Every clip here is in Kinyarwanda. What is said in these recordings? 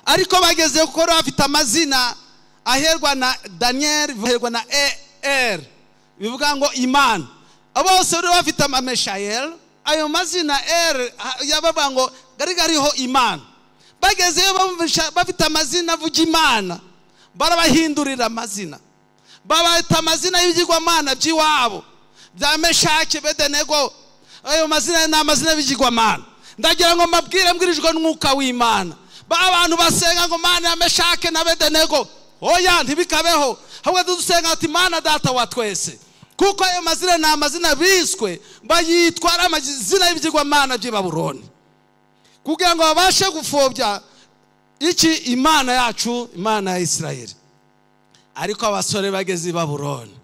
Ariko bageze kuko bafite amazina aherwa na Daniel, aherwa na ER, bivuga ngo Imana. Bose bari bafite amameshayel, ayo mazina R yabavuga ngo gari gariho Imana. Bagezeyo bafite amazina avuga Imana, barabahindurira amazina, babahita amazina y'ibigirwamana by'iwabo bya Meshaki, Bedenego. Ayo mazina ni amazina y'ibigirwamana. Ndagira ngo mbabwire mbwirijwe n'umwuka w'Imana, ba bantu basenga ngo Mana ya Meshaki na Bedenego, oya ntibikabeho. Ahubwo dusenga ati Mana data wa twese, kuko ayo mazina ni amazina biswe bayitwara amazina y'ibigirwamana by'i Babuloni, kugira ngo babashe gupfobya iki Imana yacu, Imana ya Isirayeli. Ariko abasore bageze i Babuloni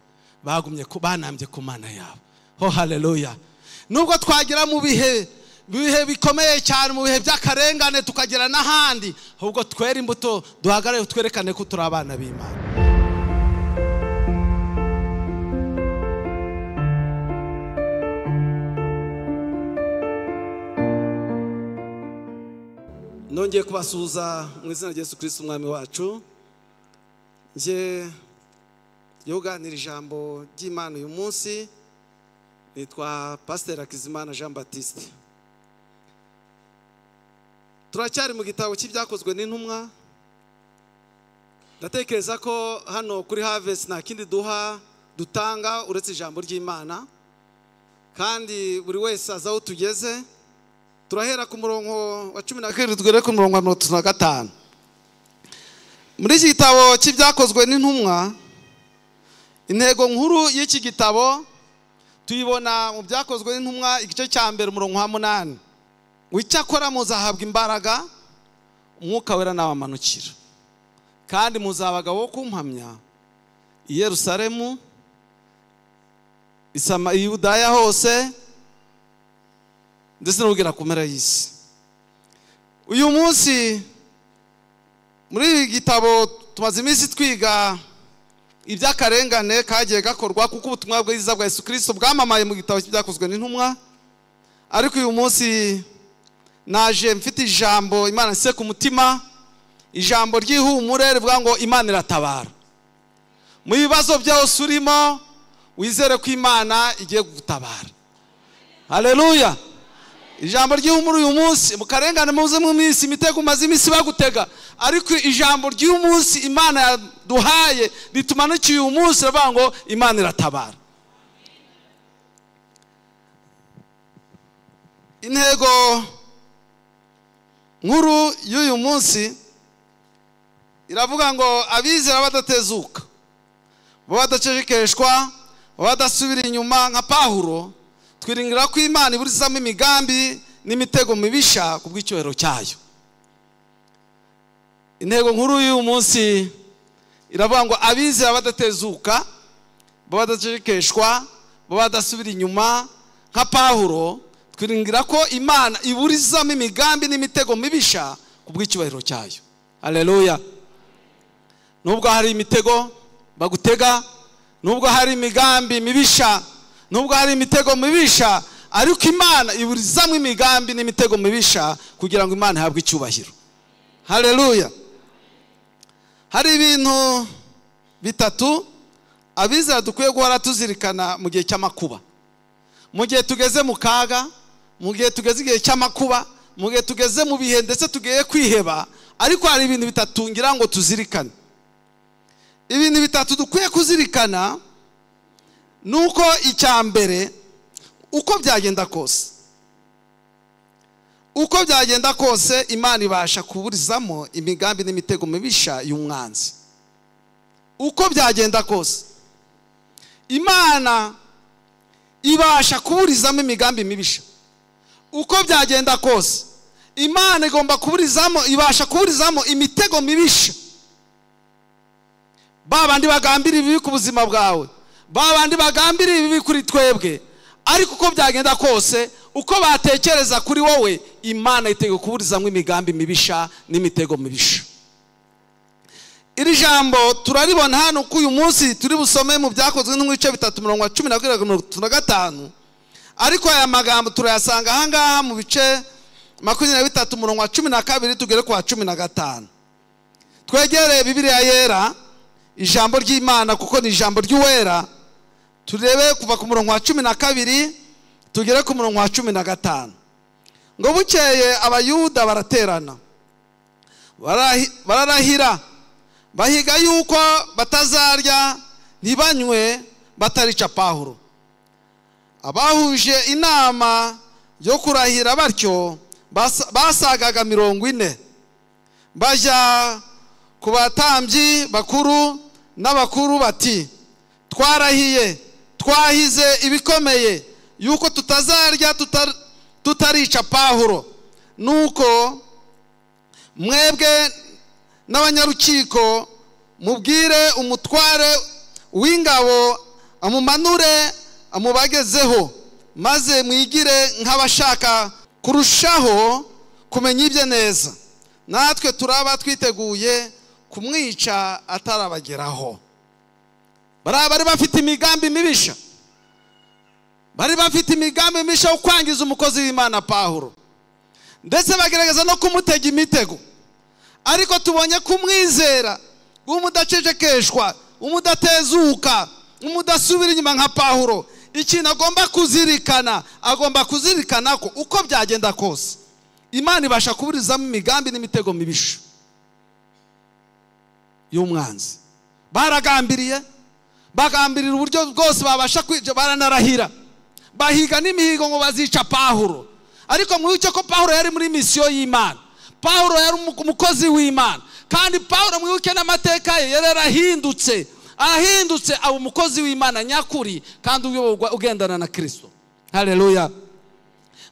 bagumye banambye ku Mana yabo. Oh haleluya. Nubwo twagira mu bihe bikomeye cyane, mu bihe by'akarengane, tukagera n'ahandi, ahubwo twere imbuto, duhagarare twerekane ko turi abana b'Imana. Nongeye kubasuhuza mu izina rya Yesu Kristo umwami wacu. Nje yoganira ijambo ry'Imana uyu munsi. Nitwa Pasteur Hakizimana Jean Baptiste. Turacyari mu gitabo cy'ibyakozwe n'intumwa. Ndatekereza ko hano kuri Harvest nta kindi duha dutanga uretse ijambo ry'Imana, kandi buri wese aza aho tugeze. Turahera ku murongo wa 17 tugere ku murongo wa 35. Muri iki gitabo cy'ibyakozwe n'intumwa, intego nkuru y'iki gitabo tuyibona mu byakozwe n'intumwa igice cya mbere umurongo wa 8. Icyakora muzahabwa imbaraga, umwuka wera nabamanukira, kandi muzaba abagabo bo kumpamya i Yerusalemu, i Yudaya hose, ndetse no kugera ku mpera y'isi. Uyu munsi muri iki gitabo tumaze iminsi twiga iby'akarengane kagiye gakorwa, kuko ubutumwa bwiza bwa Yesu Kristo bwamamaye mu gitabo cy'ibyakozwe n'intumwa. Ariko uyu munsi naje mfite ijambo Imana nse ku mutima, ijambo ry'ihumure rivuga ngo Imana iratabara. Mu bibazo byose urimo, wizere ko Imana igiye kugutabara. Haleluya. Ijambo ry'ihumure uyu munsi, mu karengane muze mu minsi imitego umaze iminsi bagutega, ariko ijambo ry'uyu munsi Imana yaduhaye ritumanukiye uyu munsi rivuga ngo Imana iratabara. Intego nkuru y'uyu munsi iravuga ngo abizera badatezuka, badacecekeshwa, badasubira inyuma nka Pawulo, twiringira ko Imana iburizamo imigambi n'imitego mibisha ku bw'icyubahiro cyayo. Intego nkuru y'uyu munsi iravuga ngo abizera badatezuka, badacecekeshwa, badasubira inyuma nka Pawulo, twiringira ko Imana iburizamo imigambi n'imitego mibisha ku bw'icyubahiro cyayo. Haleluya. Nubwo hari imitego bagutega, nubwo hari imigambi mibisha, nubwo hari imitego mibisha, ariko Imana iburizamo imigambi n'imitego mibisha kugira ngo Imana ihabwe icyubahiro. Haleluya. Hari ibintu bitatu abizera dukwiye guhora tuzirikana mu gihe cy'amakuba. Mu gihe tugeze mu kaga, mu gihe tugeze igihe cy'amakuba, mu gihe tugeze mu bihe ndetse tugiye kwiheba, ariko hari ibintu bitatu ngira ngo tuzirikane. Ibintu bitatu dukwiye kuzirikana nuko icya mbere, uko byagenda kose, uko byagenda kose, Imana ibasha kuburizamo imigambi n'imitego mibisha y'umwanzi. Uko byagenda kose, Imana ibasha kuburizamo imigambi mibisha. Uko byagenda kose, Imana igomba kuburizamo, ibasha kuburizamo imitego mibisha. Babandi bagambira ibibi ku buzima bwawe, babandi bagambira ibibi kuri twebwe, ariko uko byagenda kose, uko batekereza kuri wowe, Imana itego kuburizamo imigambi mibisha n'imitego mibisha. Iri jambo turaribona hano ko uyu munsi turi busome mu byakozwe n'imice 3:12-35, ariko aya magambo turayasanga aha ngaha mu bice 23:12 tugere kwa 15. Twegere Bibiliya yera, ijambo ry'Imana, kuko ni ijambo ry'uwera. Turebe kuva ku murongo wa 12 tugere ku murongo wa 15. Ngo bukeye Abayuda baraterana, bararahira, bahiga yuko batazarya ntibanywe batarica Pawulo. Abahuje inama yo kurahira batyo basagaga 40, bajya ku batambyi bakuru n'abakuru bati: twarahiye, twahize ibikomeye yuko tutazarya tutarica Pawulo. Nuko mwebwe n'abanyarukiko mubwire umutware w'ingabo amumanure amubagezeho, maze mwigire nk'abashaka kurushaho kumenya ibye neza. Natwe turaba twiteguye kumwica atarabageraho. Bari bafite imigambi mibisha, bari bafite imigambi mibisha yo kwangiza umukozi w'Imana Pawulo, ndetse bagerageza no kumutega imitego. Ariko tubonye kumwizera umudacecekeshwa, umudatezuka, umudasubira inyuma nka Pawulo, ikintu agomba kuzirikana, agomba kuzirikana ko uko byagenda kose Imana ibasha kuburizamo imigambi n'imitego mibisha y'umwanzi. Baragambiriye, bagambirira uburyo bwose babasha kwica, baranarahira, bahiga n'imihigo ngo bazica Pawulo. Ariko mwibuke ko Pawulo yari muri misiyo y'Imana, Pawulo yari umukozi w'Imana, kandi Pawulo mwibuke n'amateka ye yari yarahindutse, ahindutse aba umukozi w'Imana nyakuri kandi uyoborwa ugendana na Kristo. Haleluya.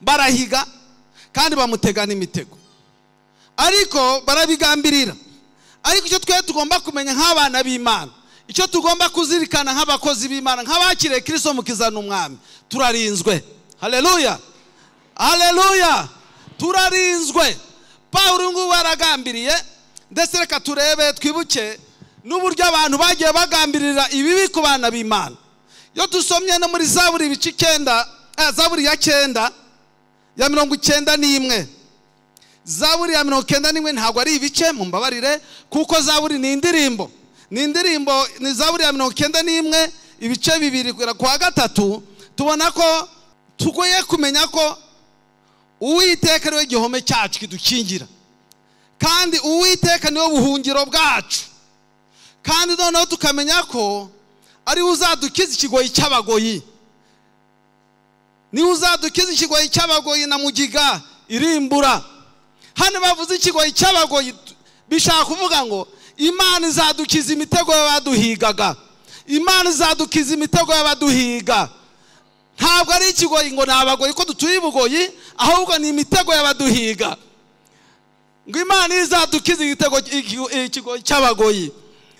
Barahiga kandi bamutega n'imitego, ariko barabigambirira. Ariko icyo twe tugomba kumenya nk'abana b'Imana, icyo tugomba kuzirikana nk'abakozi b'Imana, nk'abakiriye Kristo mukiza n'umwami, turarinzwe. Haleluya, haleluya, turarinzwe. Pawulo ngubu aragambiriye, ndetse reka turebe twibuke n'uburyo abantu bagiye bagambirira ibibi ku bana b'Imana. Iyo dusomye no muri Zaburi ibice 9, Zaburi ya 9 ya 91, Zaburi ya 91 ntabwo ari ibice, mumbabarire, kuko Zaburi ni indirimbo, ni indirimbo, ni Zaburi ya 91 ibice 2 kugera kwa 3. Tubona ko tugoye kumenya ko Uwiteka niwe gihome cyacu kidukingira, kandi Uwiteka niwe buhungiro bwacu, kandi noneho tukamenya ko ari uzadukiza ikigoyi cy'abagoyi, ni uzadukiza ikigoyi cy'abagoyi na mugiga irimbura. Hano bavuze ikigoyi cy'abagoyi bishaka kuvuga ngo Imana izadukiza imitego y'abaduhigaga, Imana izadukiza imitego y'abaduhiga. Ntabwo ari ikigoyi ngo nabagoyi ko dutuye ibugoyi, ahubwo ni imitego y'abaduhiga. Ngo Imana izadukiza igitego ikigoyi cy'abagoyi.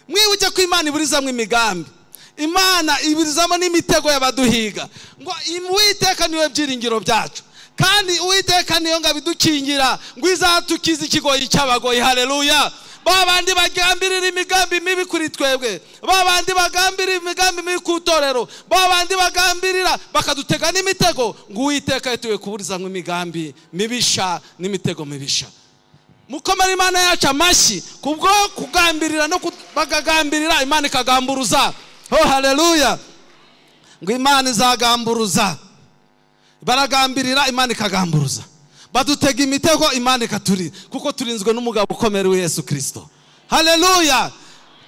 Mwibuke ko Imana iburizamo imigambi, Imana iburizamo n'imitego y'abaduhiga. Ngo Uwiteka niwe byiringiro byacu, kandi Uwiteka niyo ngo abidukingira, ngo izatukiza ikigoyi cy'abagoyi. Haleluya. Babandi bagambirira imigambi mibi kuri twebwe, babandi bagambirira imigambi mibi ku itorero, babandi bagambirira bakadutega n'imitego, ngo Uwiteka yituye kuburizamo imigambi mibisha n'imitego mibisha. Mukomere Imana yacu amashyi kubwo kugambirira no bagagambirira, Imana ikagamburuza. Oh haleluya. Ngo Imana izagamburuza. Baragambirira, Imana ikagamburuza. Badutega imitego, Imana ikaturi, kuko turinzwe n'umugabo ukomeye wa Yesu Kristo. Haleluya.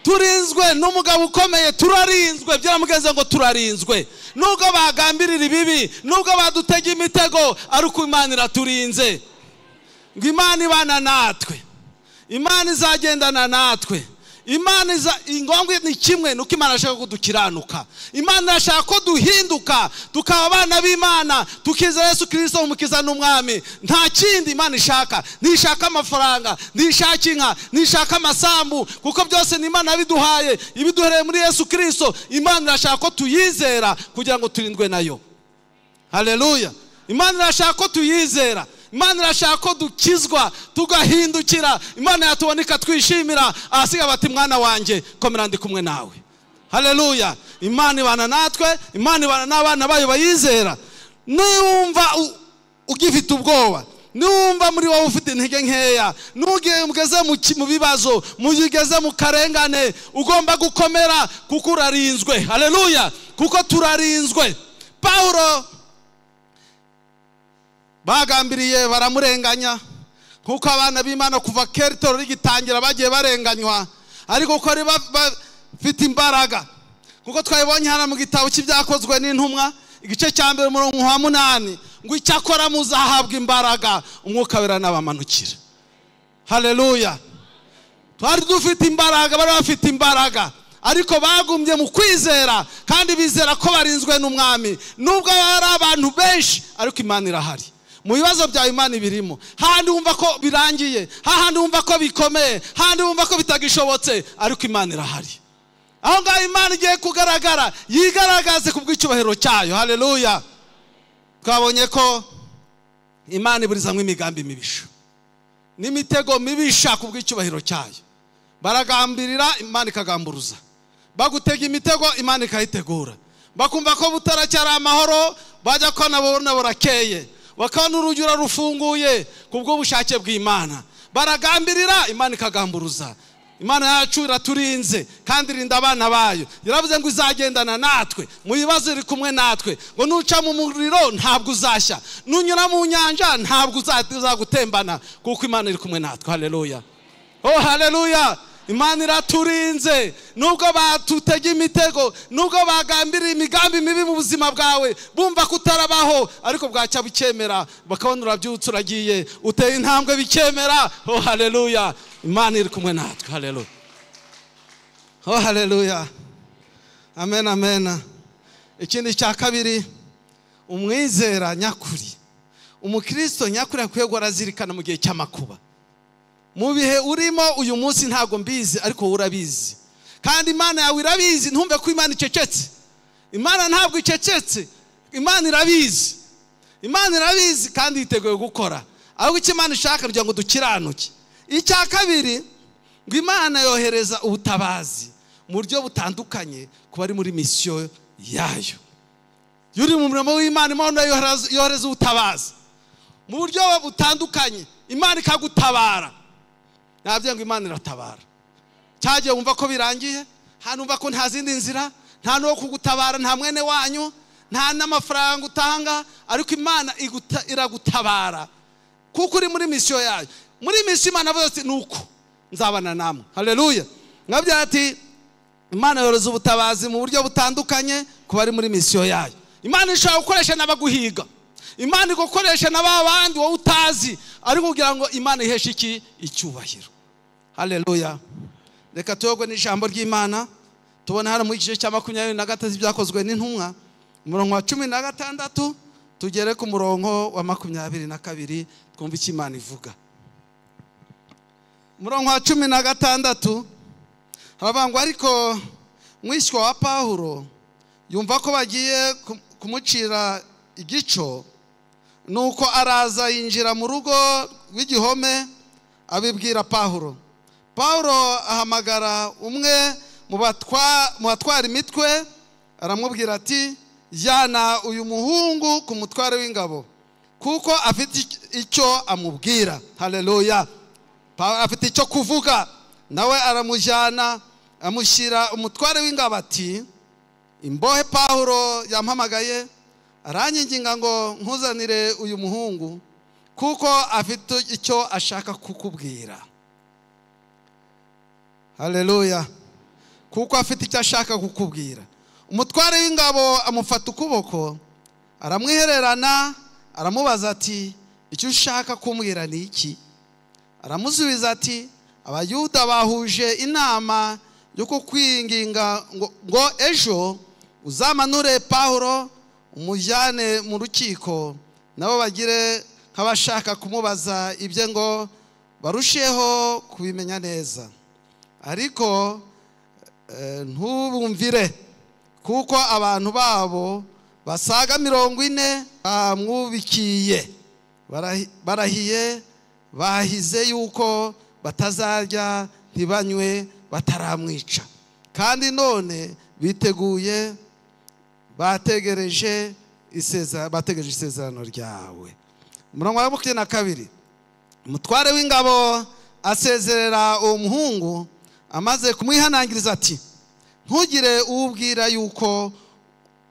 Turinzwe n'umugabo ukomeye, turarinzwe. Byaramugenze ngo turarinzwe. Nubwo bagambirira ibibi, nubwo badutega imitego, ariko Imana iraturinze. Ngo Imana ibana natwe, Imana izagendana natwe. Imana ingombwa ni kimwe, nuko Imana ashaka ko dukiranuka, Imana ashaka ko duhinduka tukaba abana b'Imana, tukizera Yesu Kristo umukiza n'umwami. Nta kindi Imana ishaka, ntishaka amafaranga, ntishaka inka, ntishaka amasambu, kuko byose ni Imana yabiduhaye, ibiduhereye muri Yesu Kristo. Imana irashaka ko tuyizera kugira ngo turindwe nayo. Haleluya. Imana irashaka ko tuyizera, Imana irashaka ko dukizwa tugahindukira. Imana yatubona ikatwishimira, ahasiga bati mwana wanjye komera ndi kumwe nawe. Haleluya. Imana ibana natwe, Imana ibana n'abana bayo bayizera. Niwumva ugifite ubwoba, Niwumva muri wowe ufite intege nkeya, nugiye ugeze mu bibazo, mugeze mu karengane, ugomba gukomera kuko urarinzwe. Haleluya, kuko turarinzwe. Paulo bagambiriye baramurenganya, kuko abana b'Imana kuva kera itorero rigitangira bagiye barenganywa, ariko uko ari bafite imbaraga. Kuko twabibonye hano mu gitabo cy'ibyakozwe n'intumwa igice cya 1 umurongo wa 8 ngo icyakora muzahabwa imbaraga umwuka wera nabamanukira. Haleluya. Twari dufite imbaraga, bari bafite imbaraga, ariko bagumye mu kwizera kandi bizera ko barinzwe n'umwami. Nubwo ari abantu benshi, ariko Imana irahari. Mu bibazo bya Imana ibirimo, handi wumva ko birangiye, handi wumva ko bikomeye, handi wumva ko bitagishobotse, ariko Imana irahari. Aho ngaho Imana igiye kugaragara, yigaragaze ku bw'icyubahiro cyayo. Haleluya. Twabonye ko Imana iburizamwe imigambi mibisha n'imitego mibisha ku bw'icyubahiro cyayo. Baragambirira, Imana ikagamburuza. Bagutega imitego, Imana ikayitegura. Bakumva ko butaracyari amahoro, bajya ko nabona burakeye, bakabona urugi rufunguye kubwo bushake bw'Imana. Baragambirira, Imana ikagamburuza. Imana yacu iraturinze kandi irinda abana bayo. Yaravuze ngo izagendana natwe mu bibazo, iri kumwe natwe, ngo nuca mu muriro ntabwo uzashya, nunyura mu nyanja ntabwo uzagutembana, kuko Imana iri kumwe natwe. Haleluya. Oh haleluya. Imana iraturinze. Nubwo batutega imitego, nubwo bagambirira imigambi mibi mu buzima bwawe, bumva kutarabaho, ariko bwacya bikemera, bakabona urabyutse uragiye, uteye intambwe bikemera. Oh haleluya. Imana iri kumwe natwe. Haleluya. Oh haleluya. Amen, amen. Ikindi cya kabiri, umwizera nyakuri, umukristo nyakuri akwiye guharazirikana mu gihe cy'amakuba. Mu bihe urimo uyu munsi ntago mbizi, ariko wowe urabizi, kandi Imana yawe irabizi. Ntumve ko Imana icecetse. Imana ntabwo icecetse, Imana irabizi. Imana irabizi kandi yiteguye gukora. Ahubwo icyo Imana ishaka kugira ngo dukiranuke. Icya kabiri, ngo Imana yohereza ubutabazi mu buryo butandukanye ku bari muri misiyo yayo. Iyo uri mu murimo w'Imana, Imana yohereza ubutabazi mu buryo butandukanye, Imana ikagutabara. Nabyo ngo Imana iratabara. Cyagiye wumva ko birangiye, hano umva ko nta zindi nzira, nta no kugutabara, nta mwene wanyu, nta n'amafaranga utanga, ariko Imana iragutabara kuko uri muri misiyo yayo. Muri misiyo Imana avuze ati nuko nzabana namwe. Haleluya. Nkabyo ati Imana yoroza ubutabazi mu buryo butandukanye ku bari muri misiyo yayo. Imana ishobora gukoresha n'abaguhiga, Imana igukoresha na babandi wowe utazi, ariko kugira ngo Imana iheshe iki icyubahiro. Haleluya. Reka tuyogwe n'ijambo ry'Imana tubona hano mu gice cya 23 byakozwe n'intumwa, umurongo wa 16 tugere ku murongo wa 22, twumve icyo Imana ivuga. Umurongo wa 16 haravuga ngo ariko mwishywa wa Pawulo yumva ko bagiye kumucira igico, nuko araza yinjira mu rugo rw'igihome abibwira Pawulo. Pawulo ahamagara umwe mu batwara imitwe, aramubwira ati jyana uyu muhungu ku mutware w'ingabo kuko afite icyo amubwira. Haleluya. Afite icyo kuvuga. Nawe aramujyana amushyira umutware w'ingabo ati imbohe Pawulo yampamagaye aranyinginga ngo nkuzanire uyu muhungu kuko afite icyo ashaka kukubwira. Haleluya. Kuko afite icyo ashaka kukubwira. Umutware w'ingabo amufata ukuboko aramwihererana, aramubaza ati icyo ushaka kumbwira ni iki? Aramusubiza ati Abayuda bahuje inama yo kukwinginga ngo ejo uzamanure Pawulo umujyane mu rukiko, nabo bagire nk'abashaka kumubaza ibye ngo barusheho kubimenya neza. Ariko ntubumvire, kuko abantu babo basaga 40 bamwubikiye, barahiye bahize yuko batazarya ntibanywe bataramwica. Kandi none biteguye, bategereje isezerano ryawe. Umurongo wa 22, umutware w'ingabo asezerera uwo muhungu amaze kumwihanangiriza ati: "Ntugire ubwira yuko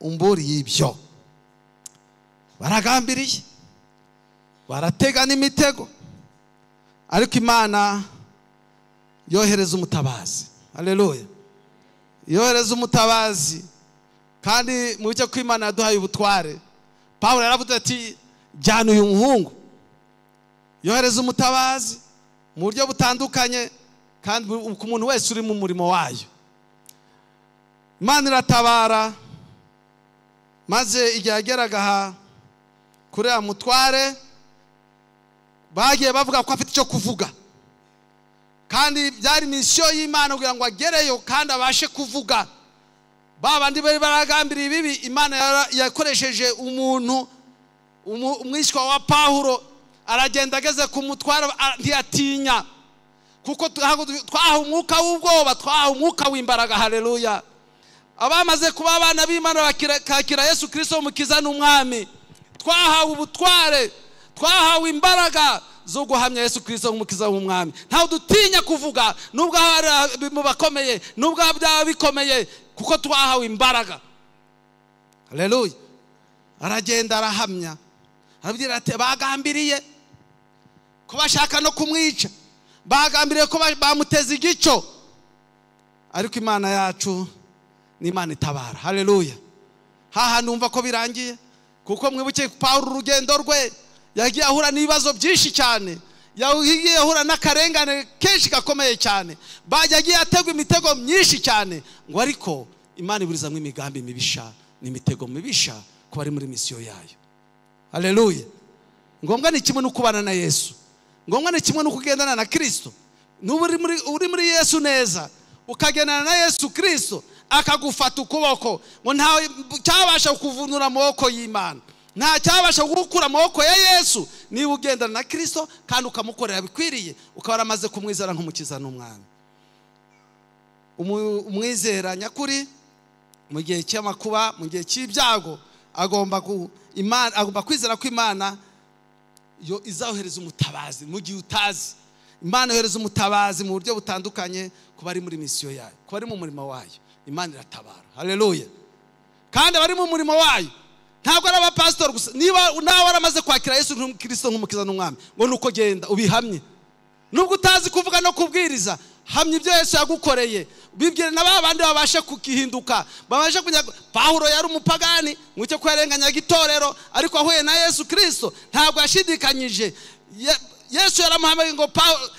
umburiye ibyo." Baragambiriye, baratega n'imitego, ariko Imana yohereza umutabazi. Haleluya! Yohereza umutabazi. Kandi mu cyo ko Imana yaduhaye ubutware, Pawulo yaravuze ati: "Jyana uyu muhungu." Yohereza umutabazi mu buryo butandukanye, kandi ku muntu wese uri mu murimo wayo. Imana iratabara. Maze igihe yageraga aha kuri uriya mutware, bagiye bavuga ko afite icyo kuvuga, kandi byari misiyo y'Imana kugira ngo agereyo kandi abashe kuvuga. Ba bandi bari baragambiriye ibibi, Imana yakoresheje umuntu, umwishywa wa Pawulo, aragenda ageze ku mutware ntiyatinya, kuko twahawe umwuka w'ubwoba, twahawe umwuka w'imbaraga. Haleluya! Abamaze kuba abana b'Imana bakakira Yesu Kristo umukiza n'umwami, twahawe ubutware, twahawe imbaraga zo guhamya Yesu Kristo nk'umukiza w'umwami. Ntawe dutinya kuvuga, nubwo hari mu bakomeye, nubwo byaba bikomeye, kuko twahawe imbaraga. Haleluya! Aragenda arahamya, arabwira ati: "Bagambiriye ko bashaka no kumwica, bagambiriye ko bamuteza igico, ariko Imana yacu ni Imana itabara." Haleluya! Haha numva ko birangiye, kuko mwibuke Pawulo urugendo rwe yagiye ahura n'ibibazo byinshi cyane, yagiye ahura n'akarengane kenshi gakomeye cyane, yagiye ategwa imitego myinshi cyane, ngo ariko Imana iburizamwo imigambi mibisha n'imitego mibisha ku bari muri misiyo yayo. Haleluya! Ngombwa ni kimwe no kubana na Yesu, ngombwa ni kimwe no kugendana na Kristo. Nuba uri muri Yesu neza, ukagendana na Yesu Kristo akagufata ukuboko, ngo nta cyabasha kukuvunura amaboko y'Imana, nta cyabasha kugukura amaboko ya Yesu, niba ugendana na Kristo kandi ukamukorera bikwiriye, ukaba waramaze kumwizera nk'umukiza n'umwami. Umwizera nyakuri mu gihe cy'amakuba, mu gihe cy'ibyago, agomba kwizera ko Imana yo izahereza umutabazi mu gihe utazi. Imana yohereza umutabazi mu buryo butandukanye ku bari muri misiyo yayo, ku bari mu murimo wayo. Imana iratabara. Haleluya! Kandi abari mu murimo wayo ntabwo ari abapasitori gusa. Niba nawe waramaze kwakira Yesu Kristo nk'umukiza n'umwami, ngo nuko genda ubihamye. Nubwo utazi kuvuga no kubwiriza, hamya ibyo Yesu yagukoreye, bibwire na ba bandi babashe kugihinduka, babashe kunya. Pawulo yari umupagani mu cyo kwerenganyaga itorero, ariko ahuye na Yesu Kristo ntabwo yashidikanyije. Yesu yaramuhamagaye ngo: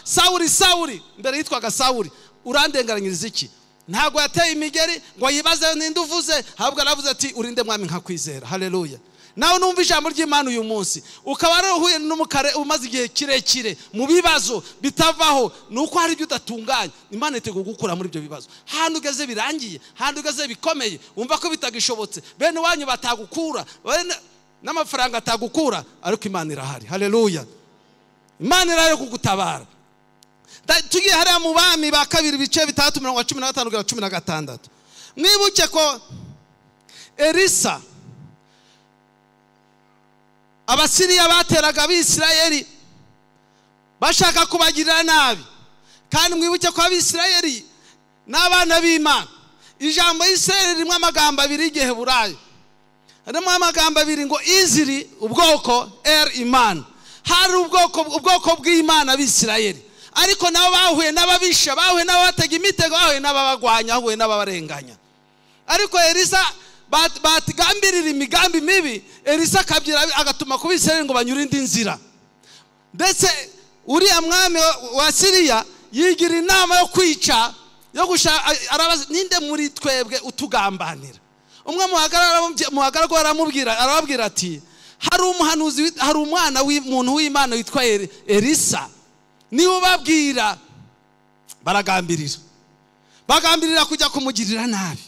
"Sawuli, Sawuli," mbere yitwaga Sawuli, "urandengaranyiriza iki?" Ntabwo yateye imigeri ngo yibaze ninde uvuze, ahubwo aravuze ati: "Urinde mwami nkakwizera." Haleluya! Nawe numva ijambo ry'Imana uyu munsi, ukaba warahuye n'umukare umaze igihe kirekire mu bibazo bitavaho, nuko hari ibyo udatunganya, Imana iteguye gukura muri ibyo bibazo. Handi ugeze birangiye, handi ugeze bikomeye, wumva ko bitagishobotse, bene wanyu batagukura, n'amafaranga atagukura, ariko Imana irahari. Haleluya! Imana irahari kugutabara. Tugiye hariya mu Bami ba kabiri ibice 6 mirongo 15 kugera 16. Mwibuke ko Elisa, Abasiriya bateraga Abisirayeli bashaka kubagirira nabi, kandi mwibuke ko Abisirayeli n'abana b'Imana. Ijambo Isirayeli ririmo amagambo abiri y'Igiheburayo, harimo amagambo abiri ngo Iziri ubwoko, Er Imana. Hari ubwoko bw'Imana Abisirayeli, ariko nabo bahuye n'ababisha, bahuye n'ababatega imitego, bahuye n'ababagwanya, bahuye n'ababarenganya. Ariko Elisa batgambirira imigambi mibi, Elisa akabyira agatuma ku Bisirayeli ngo banyure indi nzira. Ndetse uriya mwami wa Siriya yigira inama yo kwica, yo arabaza: "Ninde muri twebwe utugambanira?" Umwe muhagaragara aramubwira, arababwira ati: "Hari umuhanuzi, hari umwana w'umuntu w'Imana witwa Elisa, niba ubabwira." Baragambirira, bagambirira kujya kumugirira nabi,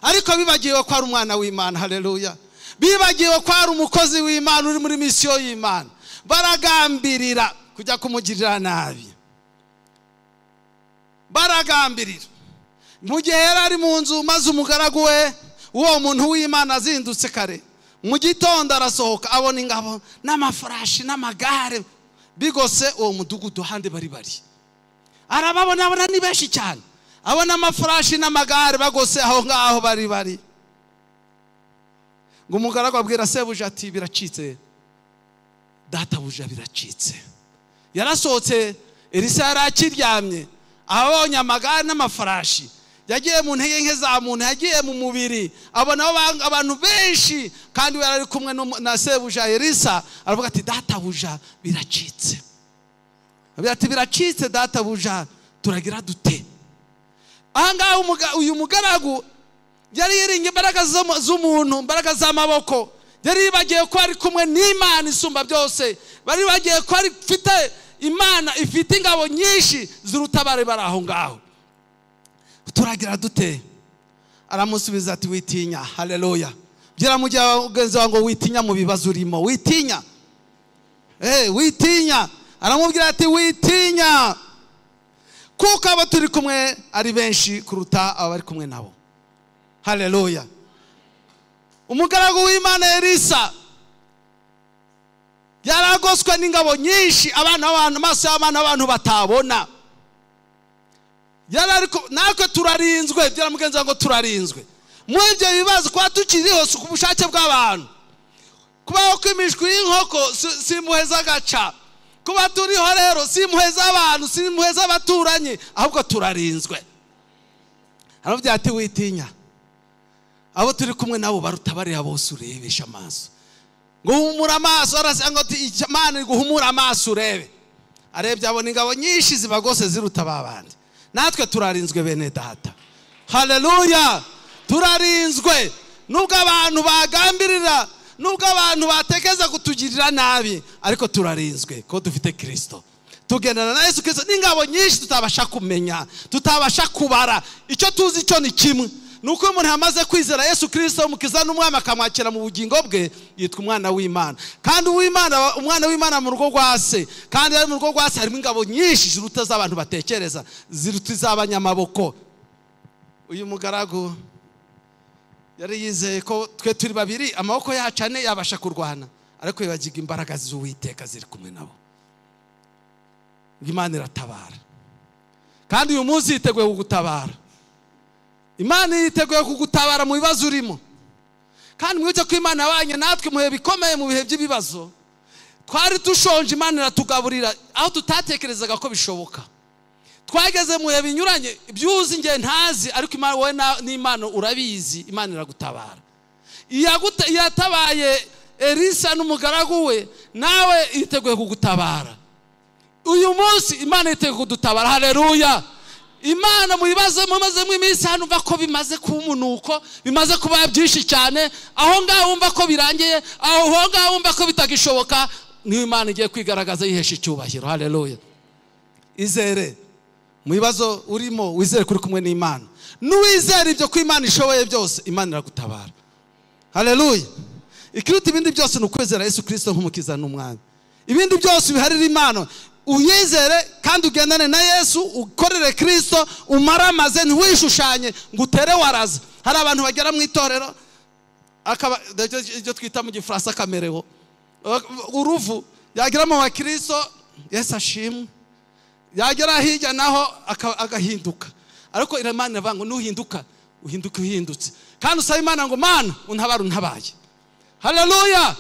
ariko bibagiwe ko ari umwana w'Imana. Haleluya! Bibagiwe ko ari umukozi w'Imana uri muri misiyo y'Imana, baragambirira kujya kumugirira nabi. Baragambirira. Mu gihe yari ari mu nzu, maze umugaragu we, uwo muntu w'Imana azindutse kare, Mu gitondo arasohoka abona ingabo n'amafarashi n'amagare bigose uwo mudugudu handi bari bari. Arababona, abona ni benshi cyane, abona amafarashi n'amagare bagose aho ngaho bari bari. Ngo umugaragu abwira sebuja ati biracitse databuja, biracitse. Yarasohotse, Elisa yari akiryamye, abonye amagare n'amafarashi. Yagiye mu ntege nke za muntu, yagiye mu mubiri, abona abantu benshi, kandi we yari kumwe na sebuja Elisa. Aravuga ati databuja biracitse. Ati biracitse databuja, turagira dute? Aha ngaha uyu mugaragu yari yiringa imbaraga z'umuntu, imbaraga z'amaboko. Yari yibagiye ko ari kumwe n'Imana isumba byose. Bari bagiye ko ari ifite Imana ifite ingabo nyinshi ziruta bari bari aho ngaho. Turagira dute? Aramusubiza ati witinya. Haleluya. Byira mugenzi wawe ngo witinya mu bibazo urimo, witinya. Witinya. Aramubwira ati witinya, kuko abo turi kumwe ari benshi kuruta abari kumwe nabo. Haleluya. Umugaragu w'Imana Elisa yaragoswe n'ingabo nyinshi, abana b'abantu, amaso y'abana b'abantu batabona. Natwe turarinzwe. Byira mugenzi ngo turarinzwe muri ibyo bibazo. Kuba tukiriho si ku bushake bw'abantu, kubaho kw'imishwi y'inkoko si impuhwe z'agaca. Kuba turiho rero si impuhwe z'abantu, si impuhwe z'abaturanyi, ahubwo turarinzwe. Aravuga ati witinya, abo turi kumwe nabo baruta bariya bose urebesha amaso. Ngo humura amaso, arasanga ati Imana iguhumura amaso urebe. Arebye abona ingabo nyinshi zibagose ziruta babandi. Natwe turarinzwe bene data. Haleluya. Turarinzwe. Nubwo abantu bagambirira, nubwo abantu batekeza kutugirira nabi, ariko turarinzwe ko dufite Kristo. Tugendana na Yesu Kristo n'ingabo nyinshi tutabasha kumenya, tutabasha kubara. Icyo tuzi cyo ni kimwe, nuko umuntu yamaze kwizera Yesu Kristo umukiza n'umwami akamwakira mu bugingo bwe, yitwa umwana w'Imana. Kandi uw'Imana, umwana w'Imana mu rugo rwa se, kandi ari mu rugo rwa se harimo ingabo nyinshi ziruta z'abantu batekereza, ziruta iz'abanyamaboko. Uyu mugaragu yari yizeye ko twe turi babiri, amaboko yacu ane yabasha kurwana, ariko yibagiga imbaraga z'Uwiteka ziri kumwe nabo. Imana iratabara, kandi uyu munsi yiteguye kugutabara. Imana yiteguye kugutabara mu bibazo urimo. Kandi mwibuke ko Imana yabanye natwe mu bihe bikomeye, mu bihe by'ibibazo. Twari dushonje, Imana iratugaburira aho tutatekerezaga ko bishoboka. Twageze mu bihe binyuranye, ibyuzi nge ntazi, ariko Imana wowe n'Imana urabizi. Imana iragutabara. Yatabaye Elisa n'umugaragu we, nawe yiteguye kugutabara. Uyu munsi Imana yiteguye kudutabara. Haleluya. Imana mu bibazo mumazemo iminsi hano, umva ko bimaze kuba umunuko, bimaze kuba byinshi cyane, aho ngaho wumva ko birangiye, aho ngaho wumva ko bitagishoboka, niyo Imana igiye kwigaragaza yihesha icyubahiro. Haleluya. Izere mu bibazo urimo, wizere kuri kumwe n'Imana. N'uwizere ibyo ko Imana ishoboye byose, Imana iragutabara. Haleluya. Ikiruta ibindi byose ni ukwizera Yesu Kristo nk'umukiza n'umwami. Ibindi byose biharira Imana. Uyizere kandi ugendane na Yesu, ukorere Kristo, umaramaze, ntiwishushanye ngo utere waraza. Hari abantu bagera mu itorero akaba ibyo twita mu Gifaransa kamereho, uruvu, yagera mu bakristo Yesu ashimwe, yagera hirya naho agahinduka. Ariko Imana iravuga ngo nuhinduka, uhinduke uhindutse. Kandi usaba Imana ngo Mana untabare untabaye. Haleluya.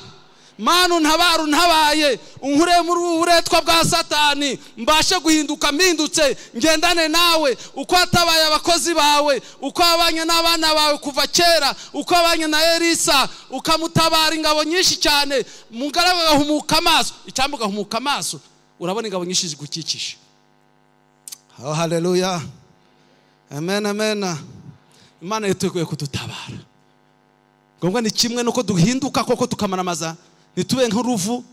Mana untabare untabaye, unkure muri ubu buretwa bwa Satani, mbashe guhinduka mpindutse, ngendane nawe. Uko watabaye abakozi bawe, uko wabanye n'abana bawe kuva kera, uko wabanye na Elisa ukamutabara ingabo nyinshi cyane, mugaragu agahumuka amaso, icyambu ugahumuka amaso, urabona ingabo nyinshi zigukikije. Oh, haleluya. Amen, amen. Imana yiteguye kudutabara. Ngombwa ni kimwe nuko duhinduka koko tukamaramaza, ntitube nk'uruvu,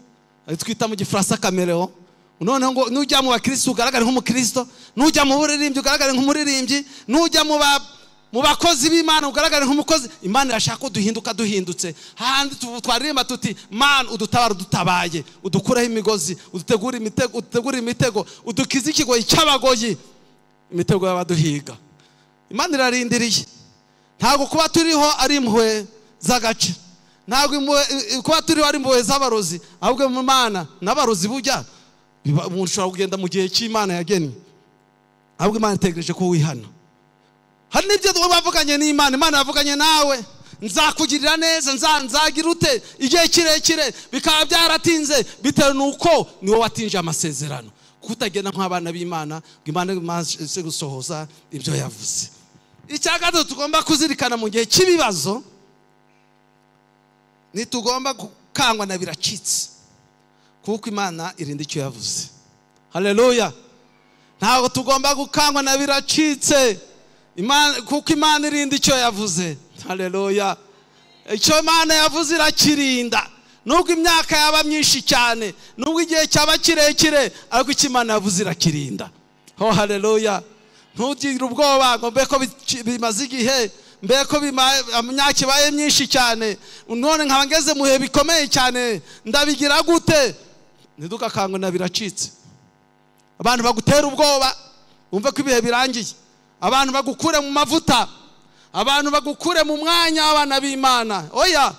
twita mu Gifaransa kamereo. Noneho ngo nujya mu bakristo ugaragare nk'umukristo, nujya mu buririmbyi ugaragare nk'umuririmbyi, nujya mu bakozi b'Imana ugaragare nk'umukozi. Imana irashaka ko duhinduka duhindutse. Handi twaririmba tuti Mana udutabara udutabaye, udukureho imigozi, udutegure imitego, udutegure imitego, udukize ikigoyi cy'abagoyi, imitego y'abaduhiga. Imana irarindiriye. Ntabwo kuba turiho ari impuhwe z'agace. Ntabwo kuba turiho ari impuhwe z'abarozi, ahubwo mu Mana n'abarozi bujya umuntu ushobora kugenda mu gihe cy'Imana yagennye, ahubwo Imana itegereje ko wihana. Hari n'ibyo bavuganye n'Imana, Imana yavuganye nawe, nzakugirira neza, nzagira ute igihe kirekire, bikaba byaratinze bitewe n'uko niwe watinje amasezerano, kutagenda nk'abana b'Imana ngo Imana imaze gusohoza ibyo yavuze. Icya gatatu tugomba kuzirikana mu gihe cy'ibibazo, ntitugomba gukangwa na biracitse, kuko Imana irinda icyo yavuze. Haleluya. Ntabwo tugomba gukangwa na biracitse, kuko Imana irinda icyo yavuze. Haleluya. Icyo Imana yavuze irakirinda, nubwo imyaka yaba myinshi cyane, nubwo igihe cyaba kirekire, ariko icyo Imana yavuze irakirinda. Oh haleluya. Ntugire ubwoba ngo mbe ko bimaze igihe, mbe ko imyaka ibaye myinshi cyane, none nkaba ngeze mu bihe bikomeye cyane, ndabigira gute? Ntidukakangwe na biracitse. Abantu bagutera ubwoba wumve ko ibihe birangiye, abantu bagukure mu mavuta, abantu bagukure mu mwanya w'abana b'Imana. Oya,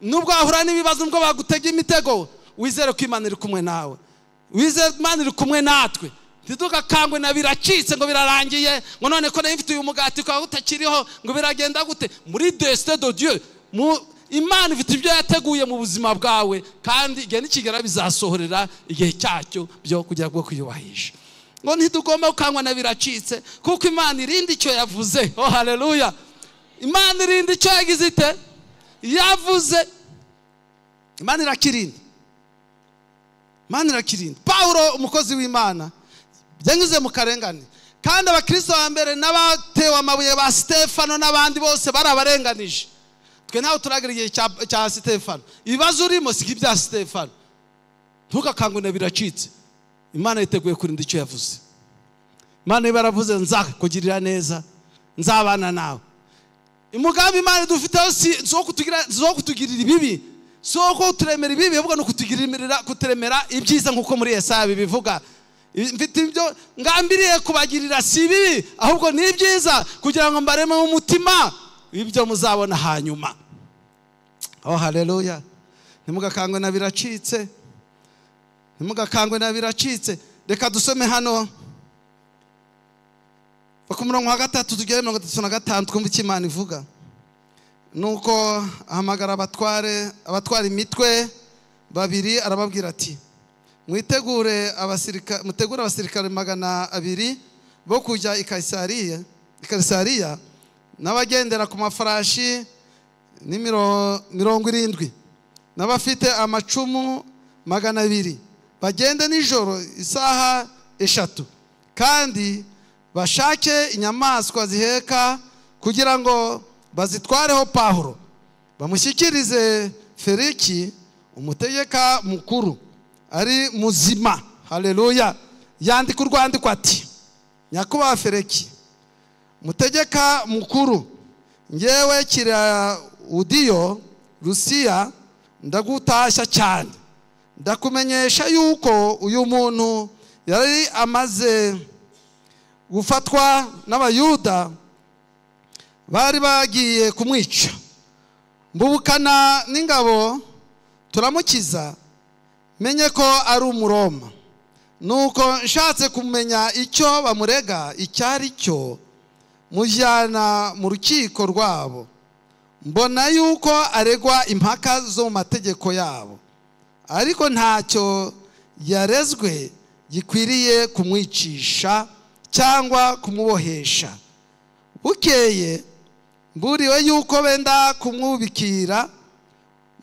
nubwo wahura n'ibibazo, nubwo bagutega imitego, wizere ko Imana iri kumwe nawe, wizere Imana iri kumwe natwe. Ntidukakangwe na biracitse ngo birarangiye, ngo none ko nari mfite uyu mugati ukaba utakiriho, ngo biragenda gute? Muri destin de Dieu, Imana ifite ibyo yateguye mu buzima bwawe, kandi igihe nikigera bizasohorera igihe cyacyo byo kugira ngo kwiyubahisha. Ngo ntitugomba gukangwa na biracitse, kuko Imana irinda icyo yavuze. Oh haleluya. Imana irinda icyo yagize ite? Yavuze. Imana irakirinda. Imana irakirinda. Paulo umukozi w'Imana yanyuze mu karengane, kandi abakristo ba mbere n'abatewe amabuye ba Stefano n'abandi bose barabarenganije. Twe ntawe turagira igihe cya Stefano. Ibibazo urimo si ibya Stefano. Ntukakangwe na biracitse. Imana yiteguye kurinda icyo yavuze. Imana iba yaravuze nzakugirira neza, nzabana nawe. Umugambi Imana dufiteho si zo kutugirira ibibi, si wo kuturemera ibibi, ahubwo no kuturemera ibyiza, nk'uko muri Yesaya bibivuga. Mfite ibyo ngambiriye kubagirira si ibibi, ahubwo ni ibyiza, kugira ngo mbareme mu mutima ibyo muzabona hanyuma. Oh haleluya. Ntimugakangwe na biracitse. Ntimugakangwe na biracitse. Reka dusome hano ku murongo wa 3 tugere 35 twumve icyo Imana ivuga. Nuko ahamagara abatwara imitwe babiri, arababwira ati mwitegure abasirikare, mutegure abasirikare 200 bo kujya i Kaisariya, n'abagendera ku mafarashi ni 70, n'abafite amacumu 200, bagende nijoro isaha 3, kandi bashake inyamaswa ziheka kugira ngo bazitwareho Pawulo, bamushyikirize Feliki umutegeka mukuru ari muzima. Haleluya. Yandika urwandiko ati: Nyakubahwa Feliki mutegeka mukuru, ngewe Kilawudiyo Lusiya ndagutashya cyane, ndakumenyesha yuko uyu muntu yari amaze gufatwa n'Abayuda bari bagiye kumwica, mbubukana n'ingabo turamukiza, menye ko ari Umuroma. Nuko nshatse kumenya icyo bamurega icyari cyo, mujyana mu rukiko rwabo, mbona yuko aregwa impaka zo mu mategeko yabo, ariko ntacyo yarezwe gikwiriye kumwicisha cyangwa kumubohesha. Bukeye mburiwe yuko benda kumwubikira,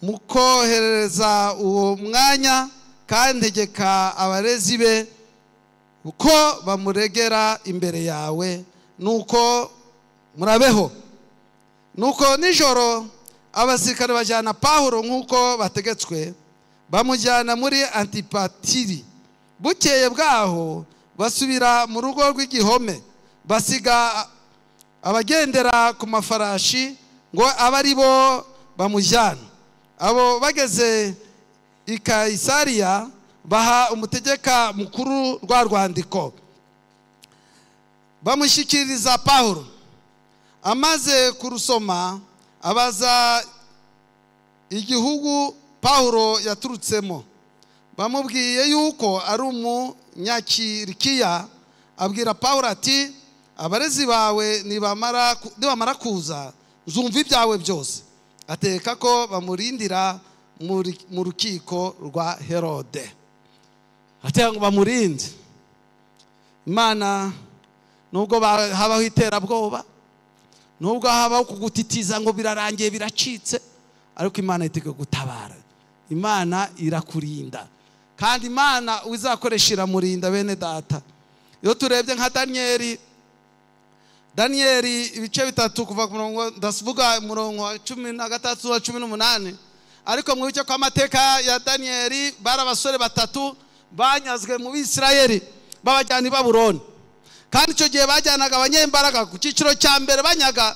mukohereza uwo mwanya, kandi ntegeka abarezi be uko bamuregera imbere yawe, nuko murabeho. Nuko nijoro abasirikare bajyana Pawulo nk'uko bategetswe, bamujyana muri Antipatiri. Bukeye bwaho basubira mu rugo rw'igihome, basiga abagendera ku mafarashi ngo abe ari bo bamujyana. Abo bageze i Kayisariya baha umutegeka mukuru rwa rwandiko, bamushyikiriza Pawulo. Amaze kurusoma abaza igihugu Pawulo yaturutsemo. Bamubwiye yuko ari umunyakirikiya, abwira Pawulo ati abarezi bawe nibamara kuza nzumva ibyawe byose. Ateka ko bamurindira mu rukiko rwa Herode. Ateka ngo bamurinde. Imana nubwo habaho iterabwoba, nubwo habaho kugutitiza ngo birarangiye biracitse, ariko Imana iteguye gutabara. Imana irakurinda, kandi Imana uzakoresha iramurinda. Bene data, iyo turebye nka Danieli ibice 3 kuva ku murongo, ndavuga umurongo wa 13 wa 18, ariko mwibuke ko amateka ya Danieli bari abasore 3 banyazwe mu Bisirayeli babajyana i Babuloni. Kandi icyo gihe bajyanaga abanyembaraga ku cyiciro cya mbere, banyaga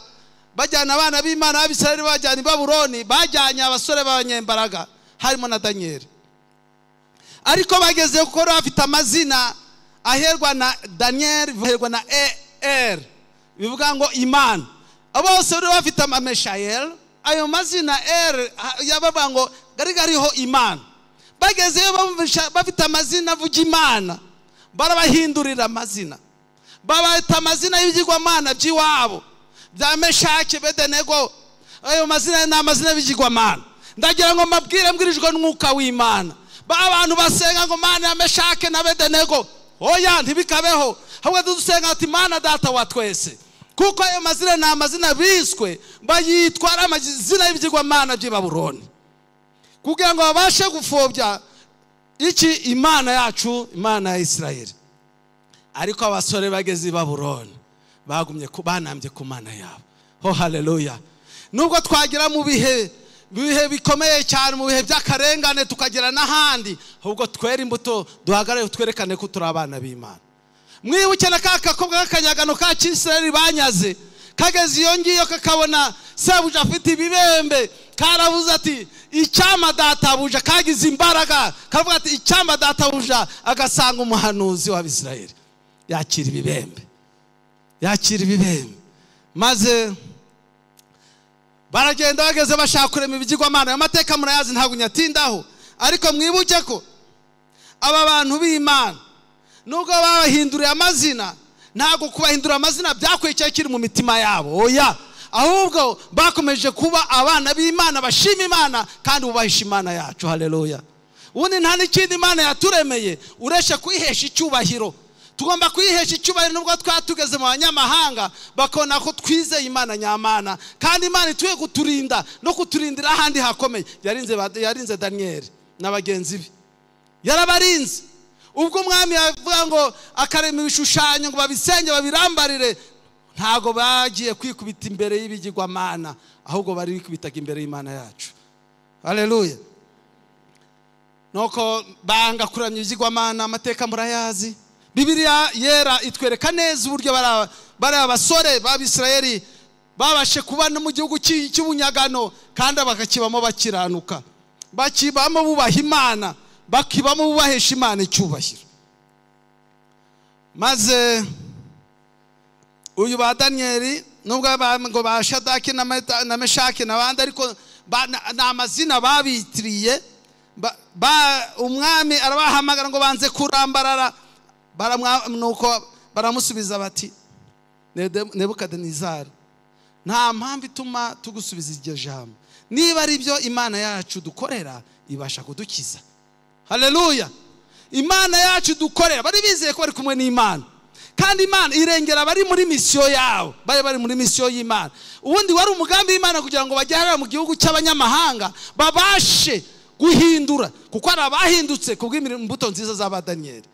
bajyana abana b'Imana b'Abisirayeli bajyana i Babuloni, bajyanye abasore b'abanyembaraga harimo na Danieli. Ariko bageze kuko bafite amazina aherwa na Daniel, aherwa na ER, bivuga ngo Imana. Bose bari bafite ameshayel, ayo mazina R yabavuga ngo gari gariho Imana. Bagezeyo bafite amazina avuga Imana, barabahindurira amazina, babita amazina y'ibigirwamana by'iwabo bya Meshaki, Bedenego. Ayo mazina ni amazina y'ibigirwamana. Ndagira ngo mbabwire mbwirijwe n'umwuka w'Imana, ba abantu basenga ngo Mana ya Meshaki na Bedenego, oya ntibikabeho. Ahubwo dusenga ati Mana data wa twese, kuko ayo mazina ni amazina biswe bayitwara amazina y'ibigirwamana by'i Babuloni, kugira ngo babashe gupfobya iki Imana yacu, Imana ya Isirayeli. Ariko abasore bageze i Babuloni bagumye banambye ku Mana yabo. Oh haleluya! Nubwo twagira mu bihe bikomeye cyane, mu bihe by'akarengane, tukagera n'ahandi, ahubwo twera imbuto, duhagarare twerekane ko turi abana b'Imana. Mwibuke na ka gakobwa k'akanyagano ka Kisirayeli banyaze, kageze iyo ngiyo kakabona sebuja afite ibibembe, karavuze ati icyama databuja, kagize imbaraga kavuga ati icyama databuja, agasanga umuhanuzi w'Abisirayeli yakira ibibembe, yakira ibibembe. Maze baragenda bageze bashaka kurema ibigirwamana. Ayo mateka murayazi, ntabwo nyatindaho, ariko mwibuke ko aba bantu b'Imana nubwo babahinduriye amazina, ntabwo kubahindura amazina byakwiye kiri mu mitima yabo, oya, ahubwo bakomeje kuba abana b'Imana, bashima Imana kandi bubahisha Imana yacu. Haleluya! Ubundi nta n'ikindi Imana yaturemeye ureshe kuyihesha icyubahiro. Tugomba kuyihesha icyubahiro nubwo twatugeze mu banyamahanga bakabona ko twizeye Imana nyamana, kandi Imana ituye kuturinda no kuturindira ahandi hakomeye. Yarinze Danieli na bagenzi be, yarabarinze. Ubwo umwami yavuga ngo akarema ibishushanyo ngo babisenge babirambarire, ntago bagiye kwikubita imbere y'ibigirwamana, ahubwo bari bikubitaga imbere y'Imana yacu. Haleluya! Nuko banga kuramya ibigirwamana, amateka murayazi. Bibiliya yera itwereka neza uburyo bari abasore b'Abisirayeli babashe kuba no mu gihugu cy'ubunyagano, kandi bakakibamo bakiranuka, bakibamo bubaha Imana, bakibamo bubahesha Imana icyubahiro. Maze uyu ba Danieli nubwo ngo ba Shadaki na Meshaki n'abandi, ariko ni amazina babitiriye, umwami arabahamagara ngo banze kurambarara, nuko baramusubiza bati Nebukadinezari, nta mpamvu ituma tugusubiza iryo jambo, niba ari byo Imana yacu dukorera ibasha kudukiza. Haleluya! Imana yacu dukorera, bari bizeye ko bari kumwe n'Imana, kandi Imana irengera bari muri misiyo yabo, bari muri misiyo y'Imana. Ubundi wari umugambi w'Imana kugira ngo bajye hariya mu gihugu cy'abanyamahanga babashe guhindura, kuko hari abahindutse kubw'imbuto nziza za Danieli,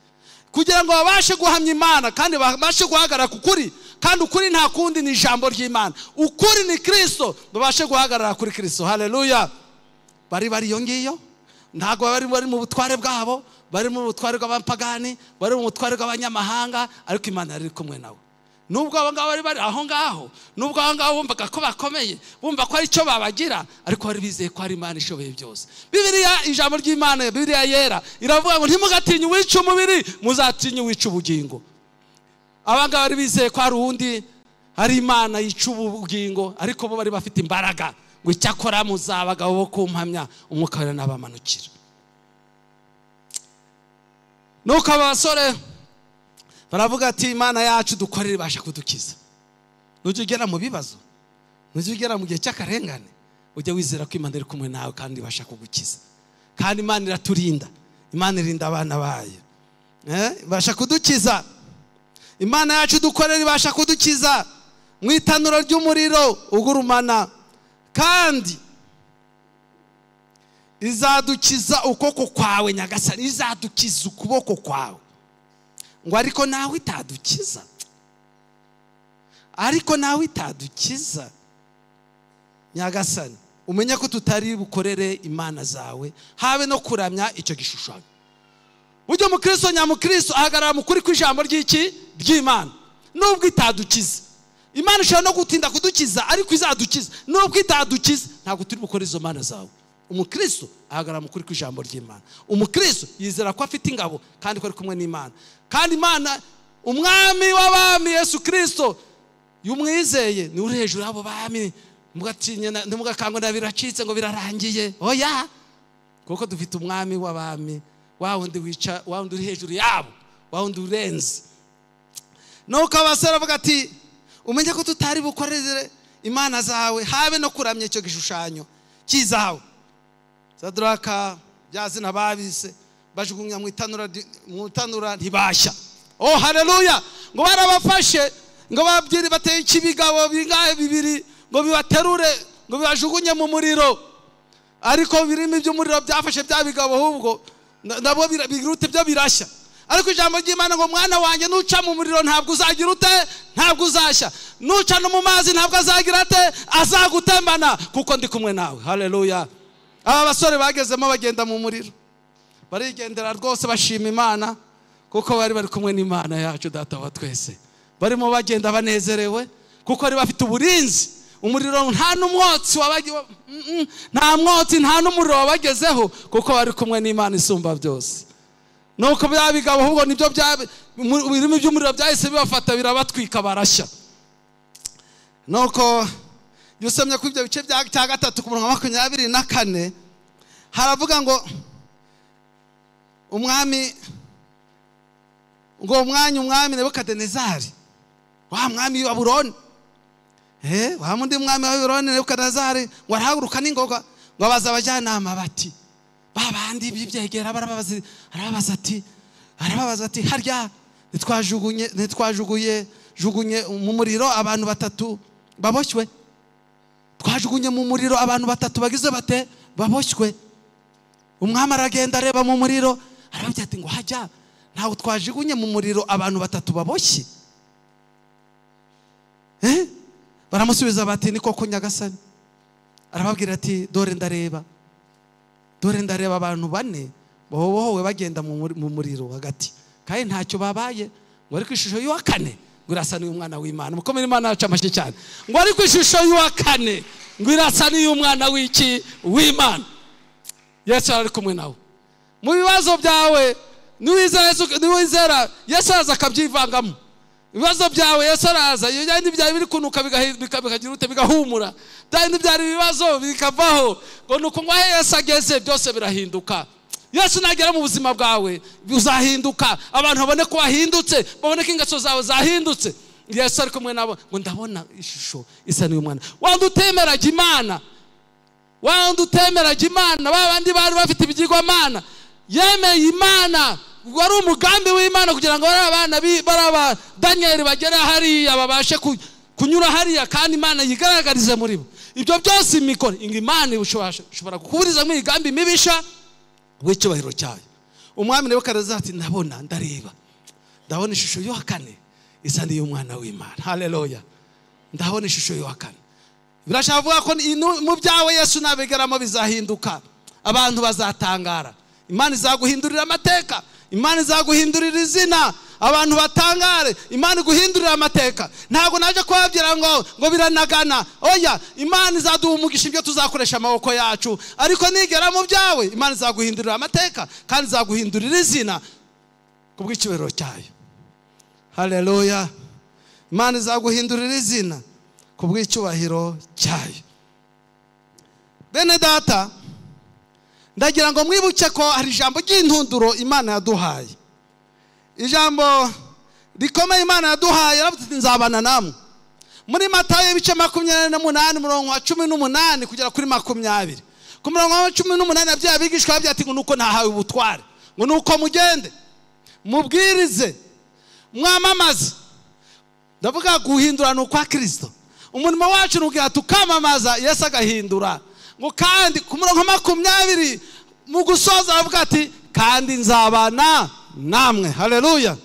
kugira ngo babashe guhamya Imana kandi babashe guhagarara ku kuri. Kandi ukuri nta kundi ni ijambo ry'Imana, ukuri ni Kristo, babashe guhagarara kuri Kristo. Haleluya! Bari bari iyo ngiyo, ntabwo bari mu butware bwabo, bari mu butware bw'abapagani, bari mu butware bw'abanyamahanga, ariko Imana yari kumwe nawe. Nubwo abo ngabo bari bari aho ngaho, nubwo abo ngabo bumvaga ko bakomeye, bumva ko ari cyo babagira, ariko bari bizeye ko ari Imana ishoboye byose. Bibiliya, ijambo ry'Imana, Bibiliya yera iravuga ngo ntimugatinye uwica umubiri, muzatinye uwica ubugingo. Aba ngaba bari bizeye ko hari uwundi, hari Imana yica ubugingo, ariko bo bari bafite imbaraga. Ngo icyakora muzabagabo bo kumpamya, umwuka wera nabamanukira. Nuko abasore baravuga ati Imana yacu dukorera ibasha kudukiza. Nujya ugera mu bibazo, nujya ugera mu gihe cy'akarengane, ujye wizera ko Imana iri kumwe nawe kandi ibasha kugukiza. Kandi Imana iraturinda, Imana irinda abana bayo. Ibasha kudukiza. Imana yacu dukorera ibasha kudukiza mu itanura ry'umuriro ugurumana, kandi izadukiza ukuboko kwawe Nyagasani, izadukiza ukuboko kwawe. Ngo ariko nawe itadukiza, ariko nawe itadukiza Nyagasani, umenye ko tutari bukorere imana zawe, habe no kuramya icyo gishushanyo. Buryo umukristo nyamukristo ahagarara mu kuri kw'ijambo ry'iki ry'Imana. Nubwo itadukiza, Imana ishobora no gutinda kudukiza, ariko izadukiza. Nubwo itadukiza, ntabwo turi bukore izo mana zawe. Umukristo ahagarara mu kuri kw'ijambo ry'Imana. Umukristo yizera ko afite ingabo kandi ko ari kumwe n'Imana. Kandi Imana, umwami w'abami Yesu Kristo, yumwizeye ni uri hejuru y'abo bami. Mugatinye ntimugakangwe na biracitse ngo birarangiye. Oya, kuko dufite umwami w'abami, wa wundi wica, wa wundi uri hejuru yabo, wa wundi urenze. Nuko abasore bavuga ati umenye ko tutari bukorere imana zawe, habe no kuramya icyo gishushanyo cy'izahabu. Sadraka byazina babise bajugunya mu itanura ntibashya. Oh haleluya! Ngo barabafashe, ngo babyiri bateye ikibigabo bingahe bibiri, ngo bibaterure, ngo bibajugunye mu muriro. Ariko birimo iby'umuriro byafashe bya bigabo, ahubwo nabo birute byo birashya. Ariko ijambo ry'Imana ngo mwana wanjye nuca mu muriro ntabwo uzagira ute, ntabwo uzashya. Nuca no mu mazi ntabwo azagira ate, azagutembana, kuko ndi kumwe nawe. Haleluya! Aba basore bagezemo bagenda mu muriro, barigendera rwose bashima Imana, kuko bari bari kumwe n'Imana yacu data wa twese. Barimo bagenda banezerewe kuko bari bafite uburinzi. Umuriro nta n'umwotsi wabagiwe, nta mwotsi nta n'umuriro wabagezeho, kuko bari kumwe n'Imana isumba byose. Nuko bya bigabo ahubwo nibyo birimo iby'umuriro byahise bibafata birabatwika barashya. Nuko yusomye ku ibyo bice bya 3 ku murongo wa 24, haravuga ngo umwami, ngo umwanya umwami Nebukadinezari, wa mwami wa Babuloni, wa mundi mwami wa Babuloni Nebukadinezari, ngo arahaguruka n'ingoga, ngo abaza abajyanama bati babandi bibyegera, arababaza ati harya ntitwajugunye jugunye mu muriro abantu batatu baboshywe, twajugunye mu muriro abantu batatu bagize bate baboshywe. Umwami aragenda areba mu muriro, arababwira ati ngo hajya ntabwo twajugunye mu muriro abantu batatu baboshye. Baramusubiza bati ni koko Nyagasani. Arababwira ati dore ndareba, dore ndareba abantu bane bohowe bagenda mu muriro hagati, kandi ntacyo babaye. Ngo ariko ishusho y'uwa kane ngo irasa n'iy'umwana w'Imana. Mukomere Imana yacu amashyi cyane. Ngo ariko ishusho y'uwa kane ngo irasa n'iy'umwana w'iki w'Imana. Yesu ari kumwe nawe mu bibazo byawe. Niwizera Yesu araza akabyivangamo. Ibibazo byawe Yesu araza, iyo byari byari biri kunuka bikagira ute, bigahumura. Byari byari ibibazo bikavaho. Ngo nuko ngo Yesu ageze byose birahinduka. Yesu nagera mu buzima bwawe uzahinduka, abantu babone ko wahindutse, babone ko ingeso zawe zahindutse. Yesu ari kumwe nabo. Ngo ndabona ishusho isa n'iy'umwana. Wandi utemeraga Imana, wandi utemeraga Imana, babandi bari bafite ibigirwamana, yemeye Imana. Wari umugambi w'Imana kugira ngo abana baraba Daniel bagere hariya, babashe kunyura hariya, kandi Imana yigaragarize muri bo. Ibyo byose imikoro Imana ishobora kukuburiza mu migambi mibisha w'icyubahiro cyayo. Umwami Nebukadinezari ati ndabona, ndareba, ndabona ishusho y'uwa kane isa n'iy'umwana w'Imana. Haleluya! Ndabona ishusho y'uwa kane. Birashaka kuvuga ko mu byawe Yesu nabigeramo bizahinduka, abantu bazatangara. Imana izaguhindurira amateka, Imana izaguhindurira izina, abantu batangare. Imana iguhindurira amateka. Ntabwo naje kubabwira ngo biranagana. Oya, Imana izaduha umugisha ibyo tuzakoresha amaboko yacu, ariko nigera mu byawe Imana izaguhindurira amateka kandi izaguhindurira izina kubw'icyubahiro cyayo. Haleluya! Imana izaguhindurira izina kubw'icyubahiro cyayo. Bene data, ndagira ngo mwibuke ko hari ijambo ry'intunduro Imana yaduhaye, ijambo rikomeye Imana yaduhaye. Yaravuze iti nzabana namwe. Muri Matayo ibice 28 umurongo wa 18 kugera kuri 20. Ku murongo wa 18 yabwiye abigishwa be ati ngo nuko ntahawe ubutware, ngo nuko mugende mubwirize mwamamaze. Ndavuga guhindura ni ukwa Kristo. Umurimo wacu ni ukugira tukamamaza, Yesu agahindura. Ngo kandi ku murongo 20 mu gusoza aravuga ati kandi nzabana namwe. Haleluya!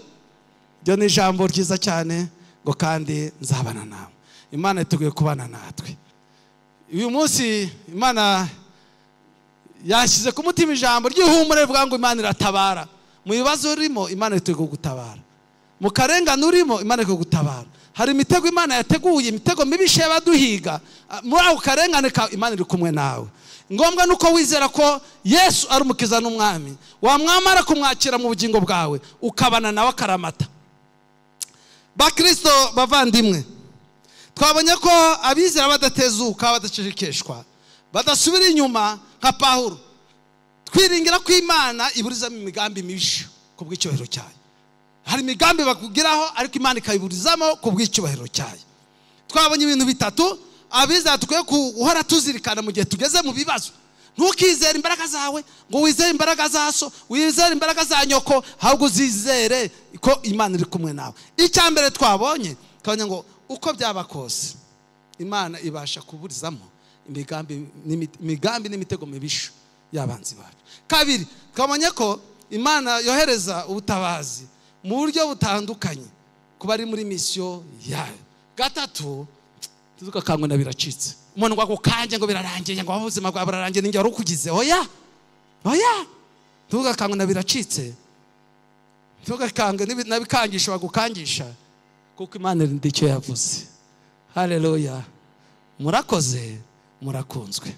Iryo ni ijambo ryiza cyane, ngo kandi nzabana namwe. Imana iteguye kubana natwe. Uyu munsi Imana yashyize ku mutima ijambo ry'ihumure rivuga ngo Imana iratabara. Mu bibazo urimo Imana iteguye gutabara, mu karengane urimo Imana iteguye gutabara. Hari imitego Imana yateguye, imitego mibishe y'abaduhiga. Muri ako karengane kawe Imana iri kumwe nawe. Ngombwa nuko wizera ko Yesu ari umukiza n'umwami, wamwamara kumwakira mu bugingo bwawe ukabana nawe akaramata. Bakristo bavandimwe, twabonye ko abizera badatezuka, badacecekeshwa, badasubira inyuma nka Pawulo. Twiringira ko Imana iburizamo imigambi mibi ku bw'icyubahiro cyayo. Hari imigambi bakugiraho ariko Imana ikayiburizamo ku bw'icyubahiro cyayo. Twabonye ibintu bitatu abizera dukwiye guhora tuzirikana mu gihe tugeze mu bibazo. Ntukizere imbaraga zawe, ngo wizere imbaraga za so, wizere imbaraga za nyoko, ahubwo uzizere ko Imana iri kumwe nawe. Icya mbere twabonye ngo uko byaba kose Imana ibasha kuburizamo imigambi n'imitego mibisha y'abanzi bacu. Kabiri, twabonye ko Imana yohereza ubutabazi mu buryo butandukanye ku bari muri misiyo yayo. Gatatu, tuzukakangwa na biracitse. Umuntu ngo akukanje ngo birarangiye, ngo ubuzima bwawe burarangiye, ninjye wari ukugize. Oya, oya, tuzukakangwa na biracitse. Tugakange n'abikangisha bagukangisha, kuko Imana irinda icyo yavuze. Haleluya! Murakoze, murakunzwe.